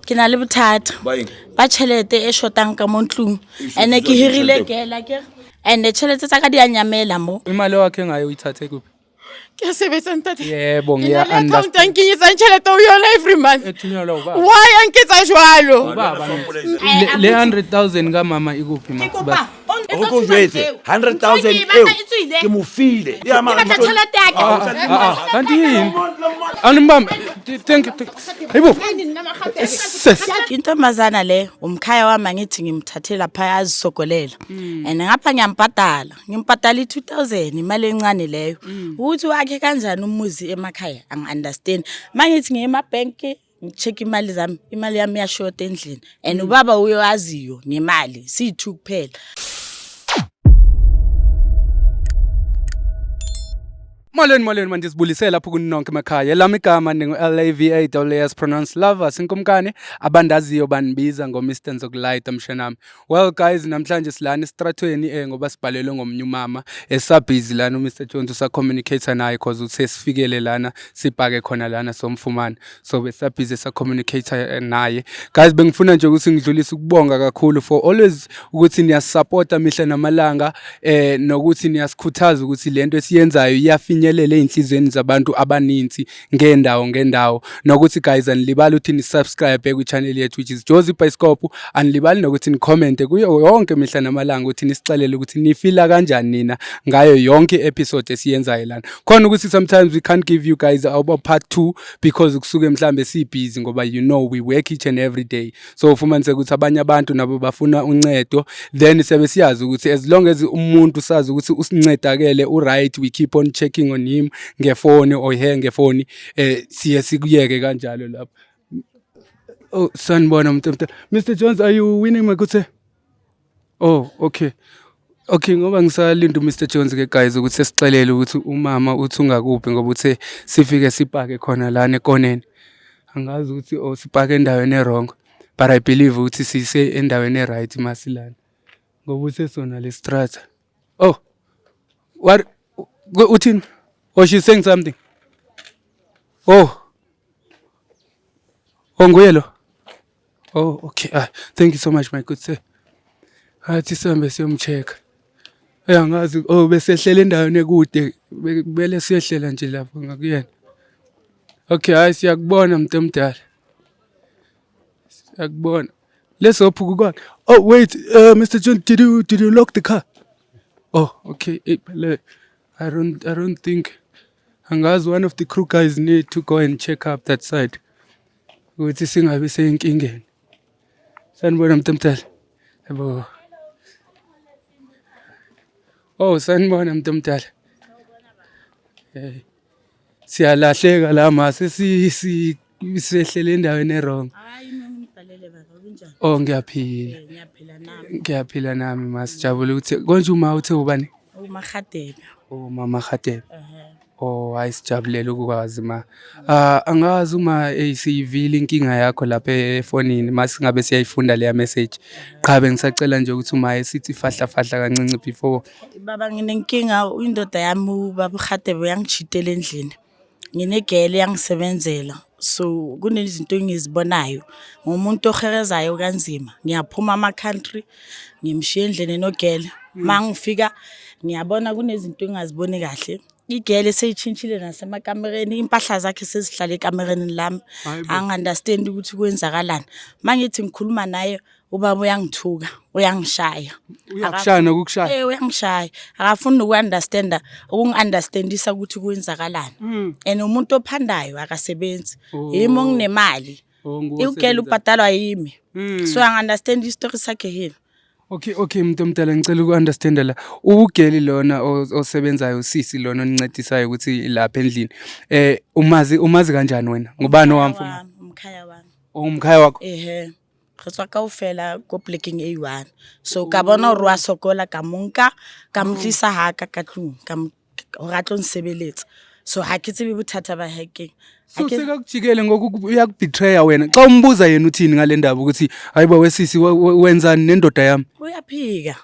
Ke na le bothata Ba eng? ba tšhelete e shotang ka mo ntlong. E And ke shotisa hirile tjhelete? gela ke and tšhelete tsa ka di a nyamela mo. Imali wakhe ngayo uyithathe kuphi? Ke a sebetsa ntate. Yebo, Ke na ngiya le account a understand. nkenyetsang tjhelete ho yona every month. Ethunyelwa ubaba. Why a nketsa jwalo? Ubaba ngithi. Le 100,000 kamama ikuphi ma? Kopa, o O ko jwetse 100,000 eo ke mo file. Ya mara batla tjhelete ya ka. Ah, ah, kanti yini? Animbambe. Thank you. Hayibo. Sis. Intombazana le umkhaya wami angithi ngimthathe lapha azisogolela. And ngapha ngiyambhadala. Ngimbhadala i2000 imali encane leyo. Ukuthi wakhe kanjani umuzi emakhaya angi-understand. Mangithi ngiye ema-bank ngi-check imali zami, imali yami iyashota endlini. And ubaba uyowaziyo ngemali, siyi-two kuphela. Molweni molweni mandisibulisele lapho kuninonke emakhaya. Elami igama ndingu-L-A-V-A-S pronounce Lovers inkumkani abandaziyo bandibiza ngo-Mr Nzokulayita mshenami. Well guys, namhlanje silana esitratweni ngoba sibhalelwe ngomnye umama esabhizi lana uMr Jones usacommunicate naye cause uthe sifikele lana sipake khona lana somfumana. So besabhizi sacommunicate naye. Guys, bengifuna nje ukuthi ngidlulise ukubonga kakhulu for always ukuthi niyasupporta mihla namalanga nokuthi niyasikhuthaza ukuthi lento esiyenzayo iyafinyelela ezinhlizweni zabantu abaninzi ngendawo ngendawo, nokuthi guys anilibali ukuthi ni subscribe ku channel yethu which is Jozi Bioscope, anilibali nokuthi ni comment kuyo yonke mihla namalanga ukuthi nisixelele ukuthi nifila kanjani nina ngayo yonke episode esiyenzayo lana. Khona ukuthi sometimes we can't give you guys our part 2 because kusuke mhlambe si busy ngoba you know we work each and every day, so ufumanise ukuthi abanye abantu nabo bafuna uncedo, then siyabe siyazi ukuthi as long as umuntu sazi ukuthi usincedakele u-right, we keep on checking on him ngefoni or her ngefoni, siye sikuyeke kanjalo lapho. Oh, sanibona mntu. Mr Jones, are you winning my good sir? Oh, okay. Okay, ngoba ngisalinda uMr Jones ke guys ukuthi sesixelele ukuthi umama uthi ungakuphi ngoba uthe sifike sipake khona lana ekoneni. Angazi ukuthi oh sipake endaweni e-wrong, but I believe ukuthi sise endaweni e-right masilana. Ngoba uthe sona le strata. Oh. What uthini? Oh, she's saying something. Oh. Oh, nguye lo. Oh, okay. Ah, thank you so much my good sir. Athi sihambe siyomcheck. Eh angazi oh besehlela endaweni ekude, kumele siyehlela nje lapho ngakuyena. Okay, hayi siyakubona mntu omdala. Siyakubona. Let's hope kukwakhe. Oh wait, Mr John, did you lock the car? Oh, okay. Eh, le I don't think angazi, one of the crew guys need to go and check up that side. Ukuthi singabi seyinkingeni. Sanibona mntu omdala. Yebo. Oh, sanibona mntu omdala. Eh. Siyalahleka la ma sesi sehlele endaweni e-wrong. Hayi ngibhalele baba, kunjani? Oh, ngiyaphila. Eh, ngiyaphila nami. Ngiyaphila nami ma, sijabule ukuthi konje uma uthe ubani? UMahadebe. Oh, mama Khatebe. Ehhe. Oh, hayi sijabulele ukukwazi ma. Ah, angazi uma siyivile inkinga yakho lapha efonini masingabe siyayifunda leya message. Qha bengisacela nje ukuthi uma sithi fahla fahla kancinci before. Baba, nginenkinga, indoda yami ubaba uHadebe uyangichitela endlini. Nginegele yangisebenzela. So kunezinto engizibonayo ngumuntu oherezayo kanzima. Ngiyaphuma ama-country ngimshiya endlini nogele. Mangifika ngiyabona kunezinto engingaziboni kahle. Igele seyitshintshile nasemakamereni, impahla zakhe sezihlala ekamereni lami. Hayibo. Angi-understand ukuthi kwenzakalani. Mangithi ngikhuluma naye ubaba uyangithuka, uyangishaya. Uyakushaya nokukushaya? Eh, uyangishaya. Akafuni noku-understanda, ukungi-understandisa ukuthi kwenzakalani. And umuntu ophandayo akasebenzi. Yimi onginemali. Oh, nguwe Ugele osebenzayo. ubhadalwa yimi. So angi-understand isitori sakhe yini. Okay, muntu omdala, ngicela uku-understanda la. Ugeli lona osebenzayo, usisi lona onincedisayo ukuthi lapha endlini. Umazi kanjani wena? Ngubani owamfuma? Wami, umkhaya wami. Umkhaya wakho? Ehe. Re tswa kaofela ko plekeng e one. So ka bona hore wa sokola, ka mo nka, ka mo tlisa ha ka ka tlung, ka mo hore a tlo nsebeletsa. So ha ke tsebe bothata ba hae keng. Ha So sekakujikele ngoku, uyakubetreya wena. Xa umbuza yena uthini ngale ndaba ukuthi hayibo wesisi wenzani nendoda yami? Uyaphika.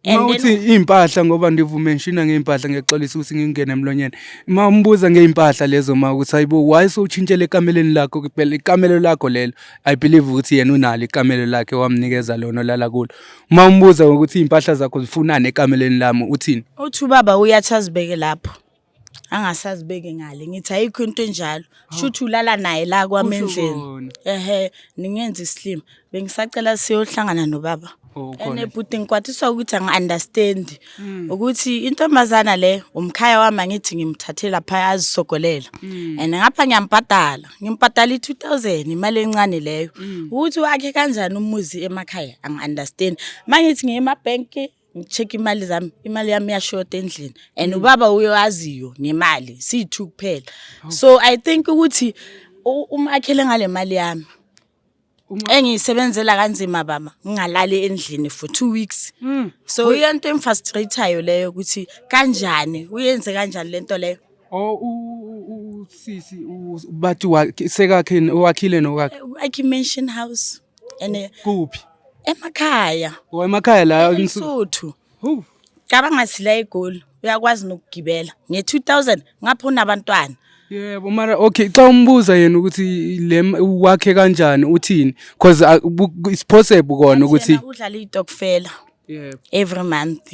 Uma And uthi then iy'mpahla ngoba ndivumenshina ngey'mpahla ngiyaxolisa ukuthi ngingene emlonyeni. Uma umbuza ngey'mpahla lezo ma ukuthi hayibo why sowutshintshele ekameleni lakho phela ikamelo lakho lelo. I believe ukuthi yena unalo ikamelo lakhe wamnikeza lona olala kulo. Uma umbuza ngokuthi iy'mpahla zakho zifunani ekameleni lami uthini? Uthi ubaba uyathi azibeke lapho. Angasazibeki ngale. Ngithi ayikho into enjalo. Shuthi ulala naye la kwami Kusho endlini. kona. Ehhe, ningenza isilima. Bengisacela siyohlangana nobaba. Oh, ukhona. Ene bhuti ngikwatiswa ukuthi angi-understand ukuthi intombazana le umkhaya wami angithi ngimthathe lapha azisogolela and ngapha ngiyambhadala ngimbhadala i-2000 imali encane leyo ukuthi wakhe kanjani umuzi emakhaya angi-understand uma ngithi ngiye emabhenki ngi-check imali zami, imali yami iyashoda endlini and ubaba uyowaziyo ngemali siyi-two kuphela. So I think ukuthi umakhele ngale mali yami engiyisebenzela kanzima baba, ngingalali endlini for 2 weeks. So iyonto emfrustrate-ayo leyo ukuthi kanjani uyenze kanjani lento leyo. Oh, usisi bathi sekakhe wakhile nokwakhe. Akhe mansion house and Kuphi? Emakhaya. Oh, emakhaya la. eMsuthu. Hu. Cabanga sila eGoli uyakwazi nokugibela nge-2000 ngapha unabantwana. Yebo, mara okay, xa umbuza yena ukuthi le wakhe kanjani uthini? Because it's possible kona ukuthi Yena udlala itokfela every month,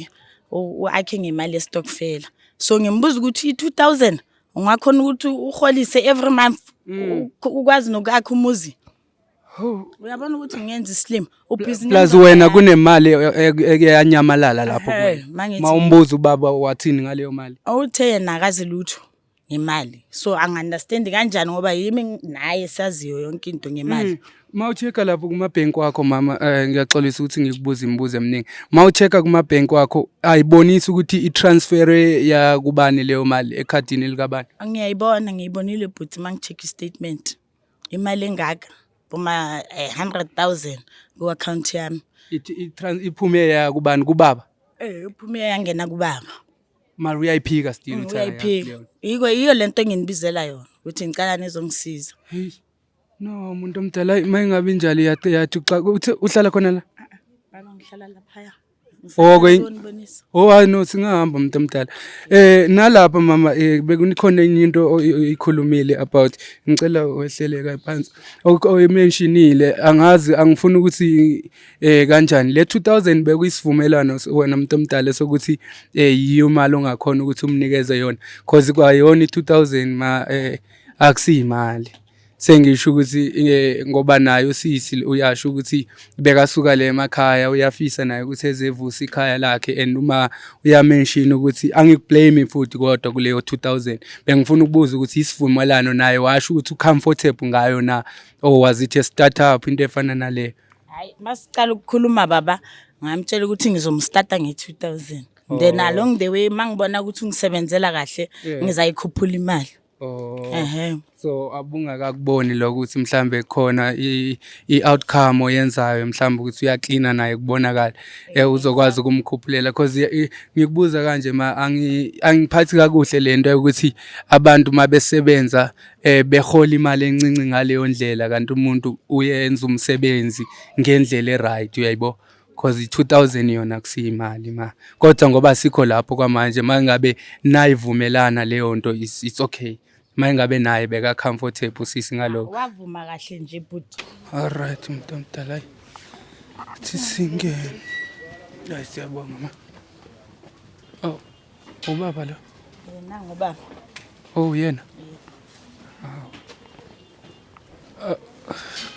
akhe ngemali yesitokfela. So ngimbuza ukuthi i-2000 ungakhona ukuthi uholise every month, ukwazi nokwakha umuzi? Uyabona ukuthi ngenza isilima, ubhizinisi. Plus wena kunemali eyanyamalala lapho Ehhe, kuwena. mangithi- Ma umbuza ubaba wathini ngaleyo mali? Awuthe yena akazi lutho ngemali, so angi-understand kanjani ngoba yimi naye saziyo yonke into ngemali. Ma ucheck-a lapho kumabhenki wakho mama, ngiyaxolisa ukuthi ngikubuza imibuzo eminingi. Ma ucheck-a kumabhenki wakho ayibonisi ukuthi i-transfer yakubani leyo mali ekhadini likabani? Ngiyayibona, ngiyibonile bhuti uma ngi-check i-statement. Imali engaka boma 100,000 ku-account yami. Iphume yakubani, kubaba? Eh, iphume yangena kubaba. Mara uyayiphika still uthi akayazi Uyayiphika. leyo nto. Yiko yiyo lento enginibizela yona ukuthi ngicela nizongisiza. Hey. No, umuntu omdala uma ingabe injalo yathi xa uthe uhlala khona la. Baba ngihlala laphaya. Oh, Ngizonibonisa. Oh hayi no, singahamba umuntu omdala. Nalapha mama, bekukhona enye into oyikhulumile about, ngicela wehleleka phansi. Oyimentionile angazi, angifuni ukuthi kanjani le 2000 bekuyisivumelwano wena umuntu omdala sokuthi yiyo imali ongakhona ukuthi umnikeze yona, cause kwayona i2000 ma akusiyimali. Sengisho ukuthi ngoba naye usisi uyasho ukuthi bekasuka le emakhaya, uyafisa naye ukuthi ezevusa ikhaya lakhe, and uma uyamention ukuthi angikublame futhi, kodwa kuleyo 2000 bengifuna ukubuza ukuthi isivumelwano naye washo ukuthi ucomfortable ngayo na, or was it a startup, into efana naleyo? Hayi, masicala ukukhuluma baba ngamtshela ukuthi ngizomstarta nge-2000, then along the way mangibona ukuthi ungisebenzela kahle ngizayikhuphula imali. Oh. Ehhe. So abungakakuboni lokho ukuthi mhlambe khona i-outcome oyenzayo, mhlambe ukuthi uyaklina naye kubonakala uzokwazi ukumkhuphulela, cause ngikubuza kanje ma angiphathi kakuhle lento yokuthi abantu mabesebenza behola imali encinci ngaleyo ndlela, kanti umuntu uyenza umsebenzi ngendlela e-right, uyayibo, cause i-2000 yona akusiyimali ma, kodwa ngoba sikho lapho kwamanje, mangabe nayivumelana leyo nto it's okay, mangabe naye beka comfortable usisi ngalokho. Wavuma kahle nje bhuti. Alright, umuntu omdala, hayi thi singene. Hayi, siyabonga ma. Oh, ubaba lo? Yena ngubaba. Oh, yena. Awu. Ah,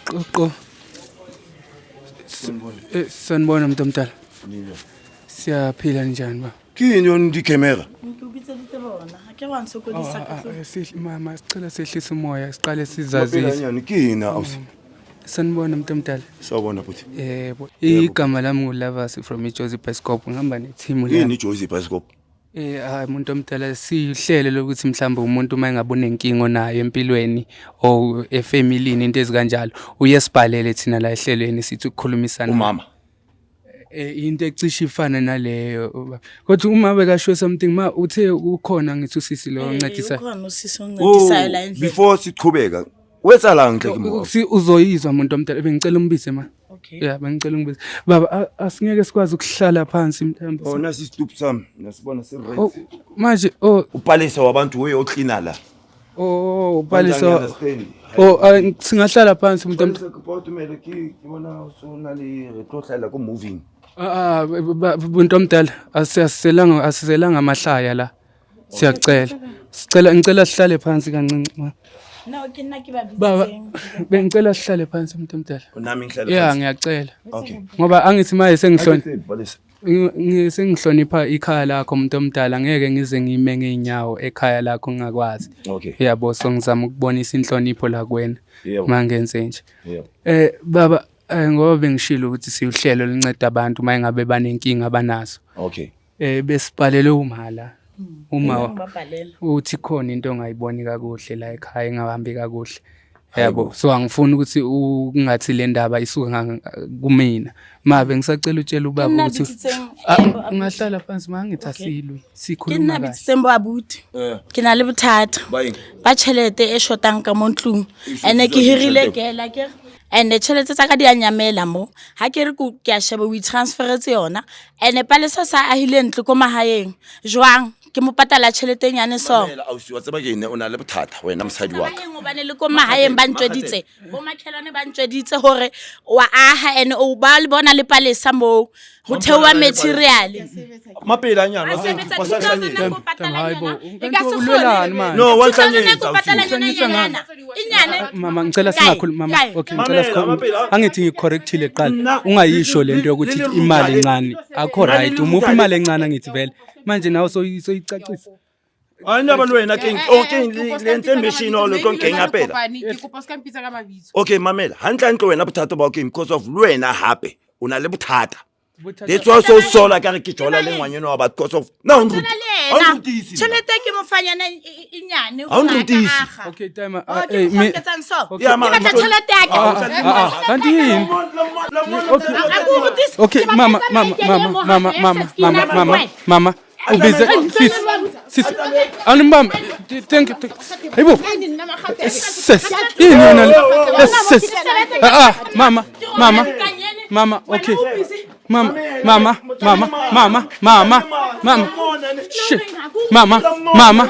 qoqo. Sanibona umuntu omdala. Siyaphila, njani ba? Ke eng yone di-camera? Ngikubitselitse bona. Ha ke wa nsokodisa ka tlo. Mama, sicela sehlise umoya, siqale sizazise. Mapelanyana ke eng ausi? Sanibona umuntu omdala. Sawubona bhuti. Yebo. Igama lami nguLavas from iJozi Bioscope, ngihamba ne-team Yini lami. iJozi Bioscope? Hayi umuntu omdala, sihlelo lokuthi mhlawumbe umuntu uma engabe unenkinga onayo empilweni or efamilini, into ezikanjalo, uye sibhalele thina la ehlelweni sithi ukukhulumisana. Umama. Into ecishe ifana naleyo baba. Kodwa uma bekasho something ma uthe ukhona, ngithi usisi lo oncedisayo. Ukhona usisi oncedisayo la endlini. Before siqhubeka O etsalang tle ke mo? Si uzoyizwa muntu omdala, bengicela umbize ma. Okay. Yeah, bengicela ungibize. Baba, asingeke sikwazi ukuhlala phansi mhlawumbe. Oh, nasi isitup sami. Nasibona si right. Oh, manje oh Upalesa wabantu we ocleaner la. oh Manje Palesa. angi-understand. Oh, singahlala phansi muntu omdala. Palesa, kopa o tumele ke bona o so na le re tlo hlahela ko moving. Ah, muntu omdala, asiselanga amahlaya la. Siyacela. Sicela ngicela sihlale phansi kancinci ma. No, ke nna ke ba Baba, bitsitseng. bengicela sihlale phansi muntu omdala. Nami ngihlale Yeah, phansi. ngiyacela. Okay. Ngoba angithi manje sengihloni Ake Palesa. Sengihlonipha ikhaya lakho muntu omdala, ngeke ngize ngime ngeenyawo ekhaya lakho ngingakwazi. Okay. Yabo, so ngizama ukubonisa inhlonipho la kuwena. Yebo. Mangenze nje. Yebo. Baba, ngoba bengishilo ukuthi siwuhlelo olunceda abantu uma ngabe banenkinga abanazo. Okay. Besibhalele umhala. Uma Ngibabhalela. uthi khona into ongayiboni kakuhle la ekhaya engahambi kakuhle. Yabo, so angifuni ukuthi ungathi le ndaba isuka kumina. Ma bengisacela utshela ubaba Ke nna ukuthi bitsitseng, Ah, abuti. ungahlala phansi ma ngithi asilwi. Ke Sikhuluma nna kahle. bitsitseng bo abuti. Ke na le bothata. Ba eng? Ba tjhelete e shotang ka mo ntlong. E Ene ke shotang hirile tjhelete? gela ke. Ene tjhelete tsa ka di a nyamela mo. Ha ke re ke a sheba o itransferetse yona. Ene Palesa sa ahile ntlo ko mahaeng. Jwang? Ke mo patala tjhelete e nyane so. Mamela, ausi, wa tseba ke eng, o na le bothata wena mosadi wa ka. Mahaeng hobane le ko mahaeng ba ntjweditse. Bo makhelwane ba ntjweditse hore wa aha ene o ba le bona le Palesa moo. Ho theoha material. Mapele a nyana, A sebetsa wa sa 2000 hlanyetsa. a ko patala Hayi bo, yona. kanti E ka se ulwelani kgone. manje? No, wa 2000 a nhlanyetsa, ko patala ausi. yona nyana. E nyane. Mama, ngicela Kae? singakhulumi mama. Kae? Okay, ngicela Mamela, sikhuluma. mamela. Angithi ngicorrectile kuqala. Nna, Ungayisho lento yokuthi imali encane. Akho Nna, right. leli Umuphi ruta imali encane angithi vele. Manje nawe soyicacisa. Hayi ndaba le wena keng, o keng le entse mission o le tlo nkenya pela. Ke kopa o ska mpitsa ka mabitso. Okay, mamela. Hantle wena bothata ba keng because of le wena hape o na le bothata. That's why so sola ka re ke jola le ngwanyana wa batho because of na o Tsena nrutise. le Ha o yena. nrutise nna. Tjhelete e ke mo fang yona e nyane Ha o hore a ka nrutise. akga. Okay, timer. Oh, ke mo hloketsang so? Okay. Yeah, Ke mara batla tjhelete ya ka. Kanti yini? A ko rutise. Okay, Ke batla mama, tsamaya mama, ke ye mama, mo mama, hape, mama, e se mama, ke mama, wena. mama. Ubize sis, sis. Animbambe. Thank you. Hayibo. Sis. Yini yona le? Sis. Ah, mama, mama. Mama, okay. Mama, mama, mama, mama, mama, mama. Shit. Mama, mama,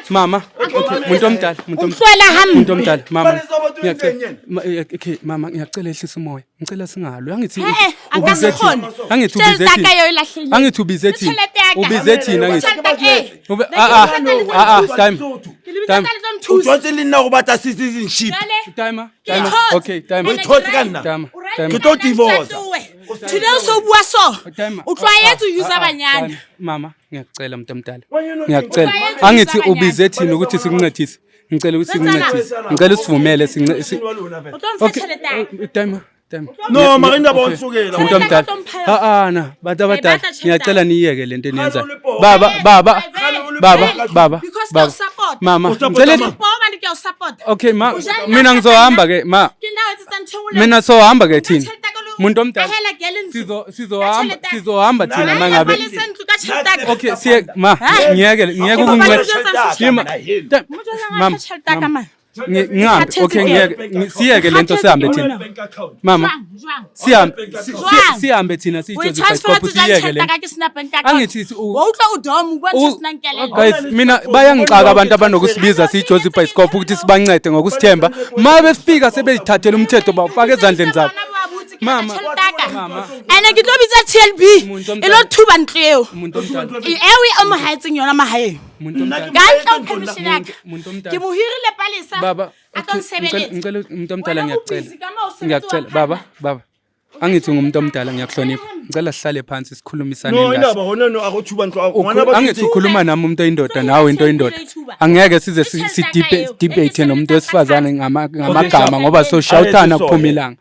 mama. Okay, muntu omdala, muntu omdala. Uhlwela hampe. Muntu omdala, mama. Balisa batho Ngiyacela. entseng Okay, mama, ngiyacela ehlisa umoya. Ngicela singalwi. Angithi Eh, ubize akasekgone. thina. Angithi Tjhelete ubize ya ka thina. yo e lahlehile. Angithi ubize thina. Tjhelete ya ka. Ubize thina angithi. Tjhelete ya ka. Ube ah ah ah time. Ke le bitsa Time. ka le tlo O nthusa. tshwanetse le nna go batla citizenship. Jwale, Timer. ke Timer. thotse. Okay, timer. O ithotse ka nna. Timer. O right Timer. Ke tlo divorce. Today o so bua so. Timer. O tlwaetse ho user Ah, ah, banyana. time. Mama, ngiyacela muntu omdala. Wanyana Ngiyacela. Utlwaetse Angithi ho user ubize thina ukuthi sikuncedise. Ngicela ukuthi sikuncedise. Ngicela usivumele since O tlo mfa Okay. tjhelete ya ka. Timer. Timer. No, mara indaba wa nsukela. Muntu omdala. Tjhelete ya ka o tlo mpha yona. Ah ah na, bantu abadala. batla tjhelete Ngiyacela ya ka. niyeke lento eniyenzayo. Kgale o le poho. Baba, baba, baba, baba. Because ke baba. o support. Mama, O support ngicela mang? Poho hobane ke a o support. Okay, ma, O ja nna mina o ngizohamba nna. ke ma. Ke nna o etsetsang ntho e nngwe le Mina nngwe. sohamba ke Nka thina. tjhelete ya ka le- Muntu omdala. Ahela ke le ntlo. Sizohamba Ka tjhelete ya ka. sizohamba thina Nna- mangabe. Palesa ntlo ka tjhelete ya ka. Okay, siye ma, ngiyeke ngiyeke Ke kopa ukunqeda. le jwetsa Yima. Motho o Mama, tjhelete ya ka mama. man. Ngihambe. Kgathetse Okay, ke. ngiyeke siyeke lento sihambe thina. Mama, Jwang, jwang? sihambe Jwang? sihambe thina O e siyijozi transfer bioscope tse jwang siyeke tjhelete le. ya ka ke sena bank account? Angithi Wa utlwa o dom, o bua ntho e senang kelello. Guys, mina bayangixaka abantu abanokusibiza siyijozi bioscope ukuthi sibancede ngokusithemba. Ma befika sebezithathela umthetho bawufaka ezandleni zabo. Mama, mama. Ene ke tlo bitsa TLB Muntu e omdala. lo thuba ntlo eo. Umuntu omdala. Eo e mo haetseng yona mahaeng. Umuntu omdala. Ka ntle ho permission ya ka. Umuntu omdala. Ke mo hirile Palesa. Baba, a tlo okay, nsebeletsa. ngicela umuntu omdala Wena o ngiyacela. busy ka moo o sebetsa Ngiyacela wa baba, baba. Angithi ngumuntu omdala ngiyakuhlonipha. Ngicela sihlale phansi sikhulumisane No, kahle. indaba hona no a go thuba ntlo. Ngwana ba Angithi ukhuluma nami umuntu oyindoda nawe into oyindoda. Angeke size si debate nomuntu wesifazane ngamagama ngoba so shoutana kuphuma ilanga.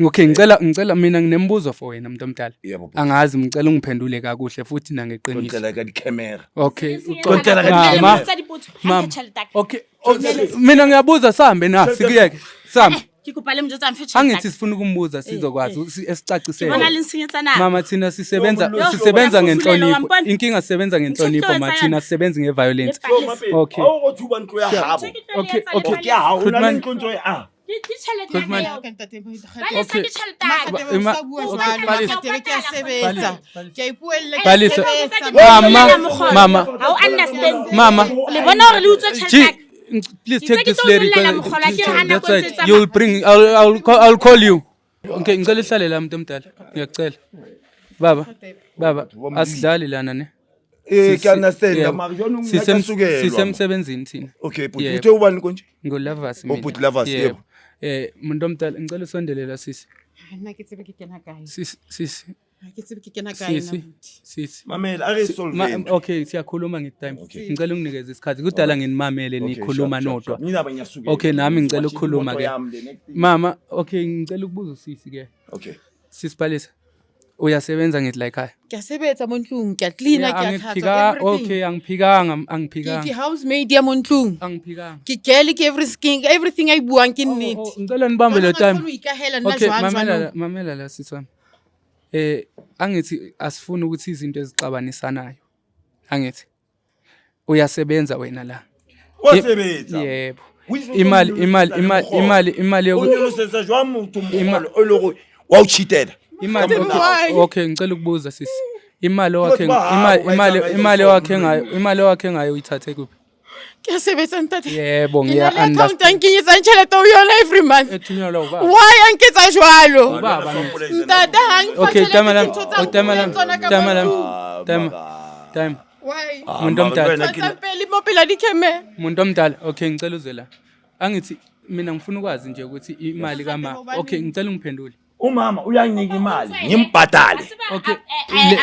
Okay, ngicela mina nginembuzo for wena muntu omdala. Yebo, bhuti. Angazi ngicela ungiphendule kakuhle futhi nangeqiniso. Ngicela ka di-camera. Okay, Ngicela ka Mama, di-camera. Tsa dipotso, ha mama. nke tjhelete ya ka. Okay, mina ngiyabuza sihambe na sikuyeke. Sihambe. Ke kopa le mo jwetsa a mfe tjhelete Angithi ya ka. sifuna ukumbuza sizokwazi Ke bona esicacisele. le nsenyetsa nako. Mama thina sisebenza Yo, sisebenza yo, ngenhlonipho. wampona. Inkinga sisebenza ngenhlonipho Ntho ma tlo thina sisebenzi ngeviolence. Le Okay. Ha o thuba ntlo ya habo. Okay, okay. Ke ya hao, o na le Grootman. ntlo ntlo ya. Ke tjhelete ya Grootman. ka eo. Palesa, Okay. ke tjhelete ya ka. Ba- ema- okay, Palesa. Ke a sebetsa, ke a ipuella, ke a Palesa. sebetsa. Mama, mama. Ha o understand. Mama. Le bona hore le utswa tjhelete ya G, ka. please Ke take ntse ke this tlo lady. bolella mokgolo, ke re ha nako That's e right. ntse e tsamaya. You'll bring I'll call you. Okay, ngicela ihlale la muntu omdala. Ngiyacela. Baba, baba, asidlali lana ne. Eh, ke understand Yebo. mara jwanong nna ke a sukelwa. Sisemsebenzini thina. Okay, but Yebo. uthe ubani konje? Ngulovers Oh, bhuti Lovers, yebo. Muntu omdala ngicela usondele la sisi. Nna ke tsebe ke kena kae. Sisi, sisi, Ha ke tsebe ke kena kae nna, sisi, abuti. sisi. Mamela, a re solve. Okay, siyakhuluma nge-time. Ngicela unginikeze isikhathi. Kudala nginimamele nikhuluma nodwa. Mina bangiyasukela. Okay, nami ngicela ukukhuluma ke. Mama, okay, ngicela ukubuza usisi ke. Okay. Sisi Palesa, uyasebenza ngithi la ekhaya. Ke a sebetsa mo ntlong, ke a cleaner, ke a tlhatswa, everything. Okay, angiphikanga, Ke angiphikanga. ke housemaid ya mo ntlong. Angiphikanga. Ke girl, ke everything, everything a e buang ke nnete. Oh, ngicela nibambe lo Jwanong ha ke time. kgone ho ikahela nna Okay, jwang mamela jwanong. la, mamela la sisi wami. Angithi asifuni ukuthi izinto ezixabanisanayo. Angithi uyasebenza wena la. Wa sebetsa. Yebo. Imali imali imali imali imali O yoku nyolosetsa jwang motho mogolo o le gore wa o cheatela? imali Why? okay ngicela ukubuza sisi. Imali owakhe Batho ba imali hao ba imali etsang imali ba owakhe ngayo imali owakhe ngayo uyithathe kuphi? Ke a sebetsa ntate. Yebo, Ke na ngiya le account a understand. nkenyetsang tjhelete ho yona every month. Ethunyelwa ubaba. Why a nketsa jwalo? Ubaba ngithi. Ntate ha mfa Okay, tjhelete tama ke lami. ntho tsa Oh, tama lami. nkuweng tsona ka Tama mo lami. ntlong. Tama. Tama. Why? Muntu omdala. Tshwantsang pele mo pela di-camera. Muntu omdala, okay ngicela uze la. Angithi mina ngifuna ukwazi nje ukuthi imali kama okay ngicela ungiphendule. Umama uyanginika imali, ngimbhadale. Okay.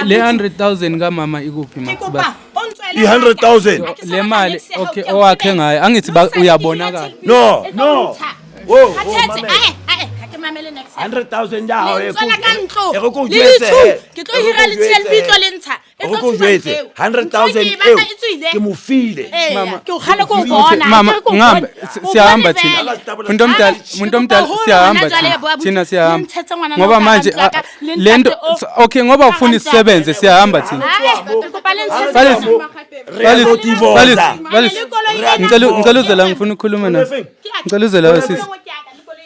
Le 100,000 kamama ikuphi ma? Ke kopa o ntswele I-100,000. Le mali okay owakhe ngayo angithi uyabonakala. No, no. Wo, wo, Kgathetse, mamela. ae, ae, ha ke mamele next time. 100,000 ya hao Le e ntswela ka ntlo. e re ko Le jwetse, di-two. he. Ke tlo E re hira ko le TLB jwetse, tlo le ntsha. E E tlo re ko thuba jwetse, ntlo eo. 100,000 Ntlo e ke e eo batla e tswile. ke mo file. Eya, Mama. ke o kgale ko o Okay, bona, mama ke re ke o ngihambe bone. O siyahamba bone thina. vele. Muntu omdala, muntu omdala siyahamba thina. Thina siyahamba. Ngoba manje lento okay ngoba ufuna isisebenze siyahamba thina. Ae, ke kopa le ntshetse Palesa. Re tlo divorce. Palesa. Ngicela ngicela uze la ngifuna ukukhuluma nawe. Ngicela uze la sisi.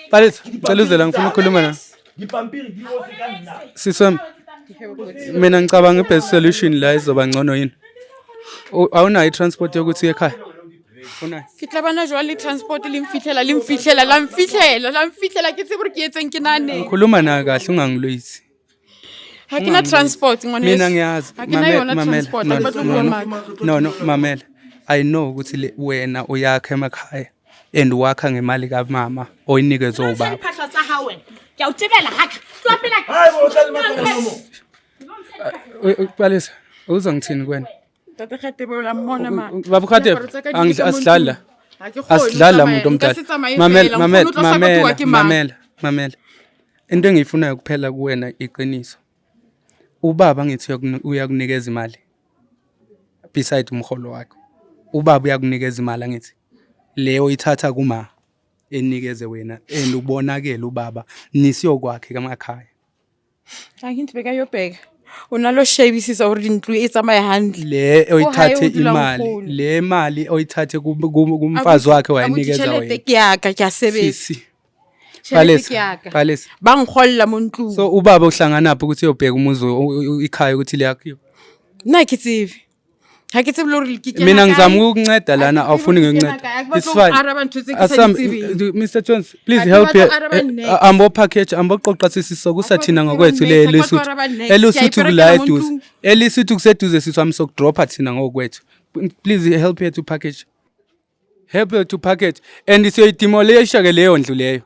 Palesa, ngicela uze la ngifuna ukukhuluma nawe. Dipampiri di ohle ka nna. Sisi wami, mina ngicabanga i-best solution la izoba ngcono yini? Awunayo i-transport yokuthi uye ekhaya? Unayo? Ke tla bana jwang le transport le mfihlela le mfihlela la mfihlela la mfihlela ke tsebe hore ke etseng ke nahaneng. Ngikhuluma nawe kahle ungangilwisi. Ha ke na transport ngwaneso. Mina ngiyazi. Ha ke na Mamela, yona mamela. transport, No, ha ke batle ho no, bua no. maka. No, no, mamela. I know ukuthi wena uyakha emakhaya and wakha ngemali kamama oyinikezwe ubaba. Diphahlo tsa hao wena. Ke a o tebela haka. Tloha pela ka. Hayi bo, o tla lematsa molomo. Palesa, uzongithini kuwena? Ntate Kgatebe o la mmona ma. Baba Kgatebe, Diaparo tsa ka di le ka mo asidlali la. ntlong. Ha ke kgone ho Asidlali la tsamaya. muntu Nka omdala. se tsamaye Mamela, fela. mamela, Nkgono o tlo sapotiwa mamela, ke mang? mamela, mamela. Into engiyifunayo kuphela kuwena iqiniso. Ubaba ngithi uyakunikeza imali. Beside umholo wakho. Ubaba uyakunikeza imali angithi. Leyo oyithatha kuma enikeze wena and ubonakele ubaba nisiyokwakhe emakhaya. Angithi bekayobheka. O na lo shebisisa hore dintlo e tsamaya hantle. Le Ko hae oyithathe o dula imali, nkgono. le mali oyithathe kumfazi wakhe Abuti, wayinikeza tjhelete wena. ke ya ka, ke a sebetsa. Sisi. Tjhelete Palesa, ke ya ka. Palesa. Ba nkgolla mo ntlong. So ubaba uhlanganaphi ukuthi uyobheka umuzi ikhaya ukuthi liyakhiwa? Nna ha ke tsebe. Ha ke tsebe le hore ke kena Mina kae. ngizama ukukunceda lana Ha ke tsebe awufuni hore ke kena ngikunceda. kae. Ha ke It's batle ho fine. araba ntho tse ke sa di Asam tsebeng. Mr Jones, please Ha ke help batle here. ho araba next. Ambo package, ambo qoqa sisi sokusa Ha ke thina batle ho ngokwethu araba le next, ha ke batle ho Lesotho. araba next. Ke a ELesotho iperekela kula mo eduze. ntlong. ELesotho kuseduze sisi wami sokudropa thina ngokwethu. Please help here to package. Help her to package and siyoyidemolisha ke leyo ndlu leyo.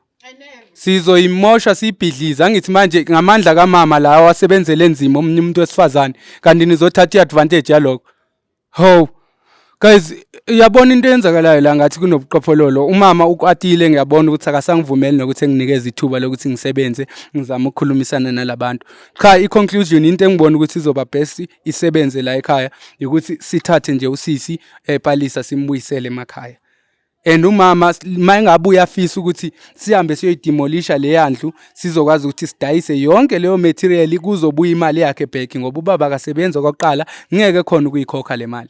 Sizoyimosha siyibhidlize angithi manje ngamandla kamama lawa asebenzele nzima omunye umuntu wesifazane kanti nizothatha i-advantage yalokho. Ho. Guys, uyabona into eyenzakalayo la ngathi kunobuqhophololo. Umama ukwatile ngiyabona ukuthi akasangivumeli nokuthi enginikeze ithuba lokuthi ngisebenze, ngizama ukukhulumisana nalabantu. Cha, i-conclusion into engibona ukuthi izoba best isebenze la ekhaya ukuthi sithathe nje usisi ePalisa simbuyisele emakhaya. And umama mayengabe uyafisa ukuthi sihambe siyoyidemolisha leya ndlu, sizokwazi ukuthi sidayise yonke leyo material, kuzobuya imali yakhe back, ngoba ubaba akasebenzi okokuqala, ngeke khona ukuyikhokha le mali.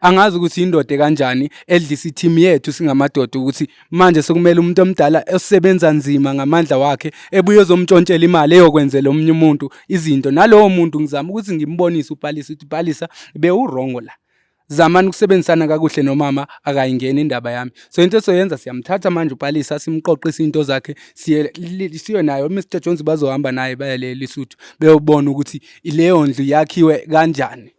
Angazi ukuthi indoda kanjani edlisa i-team yethu singamadoda, ukuthi manje sekumele umuntu omdala osebenza nzima ngamandla wakhe ebuye ezomntshontshela imali eyokwenzela omunye umuntu izinto. Nalowo muntu ngizama ukuthi ngimbonise uPalisa ukuthi, Palisa, bewuwrong la, zamani ukusebenzisana kakuhle nomama, akayingeni indaba yami. So into esoyenza, siyamthatha manje uPalisa, simqoqise into zakhe, siye siye naye Mr Jones, bazohamba naye baye le Lesotho, beyobona ukuthi leyo ndlu yakhiwe kanjani.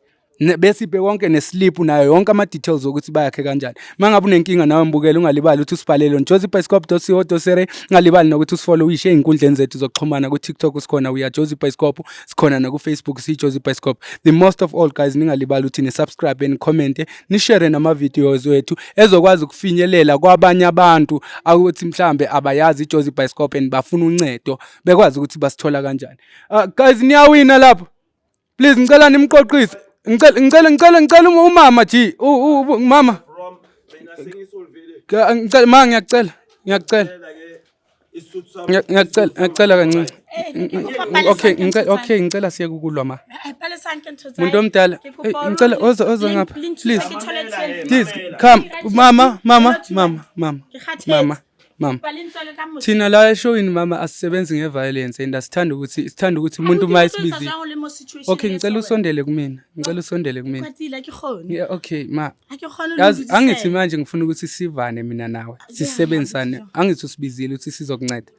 Besiphe konke neslip nayo yonke ama-details okuthi bayakhe kanjani. Uma ngabe unenkinga nawe mbukele, ungalibali ukuthi usibhalele on josiebioscope.co.za. Ungalibali nokuthi usifollowishe ey'nkundleni zethu zokuxhumana. Ku-TikTok sikhona, we are Josie Bioscope, sikhona naku-Facebook siyi-Josie Bioscope. The most of all, guys, ningalibali ukuthi ni-subscribe, ni-commente, nishare nama-videos wethu ezokwazi ukufinyelela kwabanye abantu ukuthi mhlambe abayazi i-Josie Bioscope and bafuna uncedo, bekwazi ukuthi basithola kanjani. Guys, niyawina lapho. Please, ngicela nimqoqise. Ngicela umama G, mama. Ngicela ma, ngiyacela. Ngiyacela. Ngiyacela, ngiyacela kancane. Okay, ngicela, okay, ngicela siye kukulwa, ma. Muntu omdala, hey, ngicela oza ngapha. Please. Please come. Mama, mama, mama, mama. Mama. Mama. Thina la eshowini, mama, asisebenzi ngeviolence and asithanda ukuthi sithanda ukuthi umuntu uma esibizi. Okay, ngicela usondele kumina. Ngicela usondele kumina. Yeah, okay, ma. Yazi angithi manje ngifuna ukuthi sivane mina nawe. Sisebenzisane. Angithi usibizile ukuthi sizokunceda.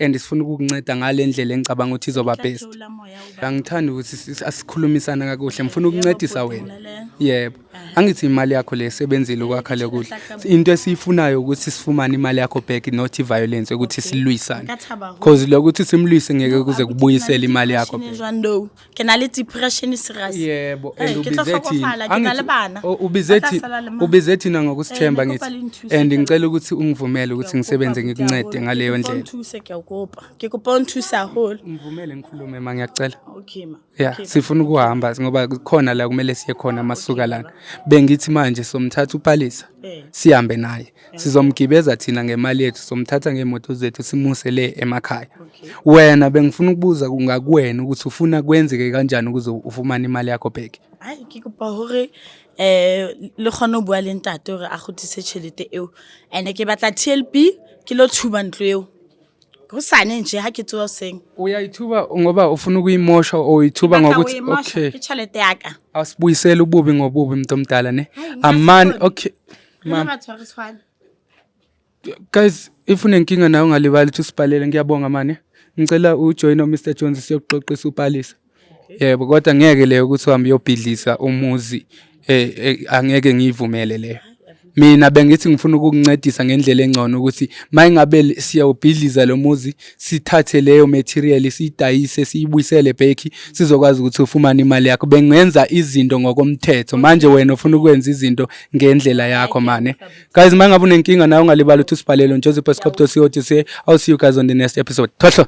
And sifuna ukukunceda ngale ndlela engicabanga ukuthi izoba best. Angithandi ukuthi asikhulumisana kakuhle. Ngifuna ukuncedisa wena. Yebo. Angithi imali yakho le esebenzile ukwakha le kudla. Into esiyifunayo ukuthi sifumane imali yakho back, not i-violence ukuthi silwisane. Cause lokuthi simlwise ngeke kuze kubuyisele imali yakho back. Jwang, ke na le depression serious. Yebo, Eh, and ke tlo ubize thina. hlokofala, ke na le Angithi- bana. o- ubize Ba tla thina, sala le mang? ubize thina ngokusithemba, Eh, ne kopa ngithi. le nthuse And ka- ngicela ukuthi ungivumele ukuthi ngisebenze ngikuncede ngaleyo ndlela. Nthuse, ke a o kopa. Ke kopa o nthuse haholo. Ngivumele ngikhulume, ma, ngiyacela. Okay, ma. Yeah, Okay, sifuna ukuhamba ngoba kukhona la kumele siye khona masuka lana. Bengithi manje somthatha uPalisa. Sihambe naye. Sizomgibeza thina ngemali yethu, somthatha ngemoto zethu, simuse le emakhaya. Wena bengifuna ukubuza kungakuwena ukuthi ufuna kwenzeke kanjani ukuze ufumane imali yakho back. Ai, ke kopa hore le kgone ho bua le ntate hore a kgutlise tjhelete eo. And ke batla TLB, ke lo tshuba ntlo eo. Hosane nje ha ke tsoha hoseng. Uyayithuba ngoba ufuna ukuyimosha or uyithuba Ke batla ho ngokuthi e mosha, okay. ke tjhelete ya ka. Asibuyisele ububi ngobubi, mntu omdala, ne. Hayi, nka se Amani, kgone. okay. Re le Mama. batho ha re tshwane. Guys, if unenkinga nawe ungalibali ukuthi usibhalele. Ngiyabonga mane. Ngicela ujoin Mr Jones siyokuxoxisa uPalisa. Yebo, kodwa ngeke leyo ukuthi uhambe uyobhidlisa umuzi, angeke ngiyivumele leyo. Mina bengithi ngifuna ukukuncedisa ngendlela engcono ukuthi mayingabe siyawubhidliza lo muzi, sithathe leyo material, siyidayise, siyibuyisele back, sizokwazi ukuthi ufumane imali yakho. Bengenza izinto ngokomthetho, manje wena ufuna ukwenza izinto ngendlela yakho, mane. Guys, mangabe unenkinga nawe ungalibali ukuthi usibhalele on joseph.co.za. I'll see you guys on the next episode. Thohlo.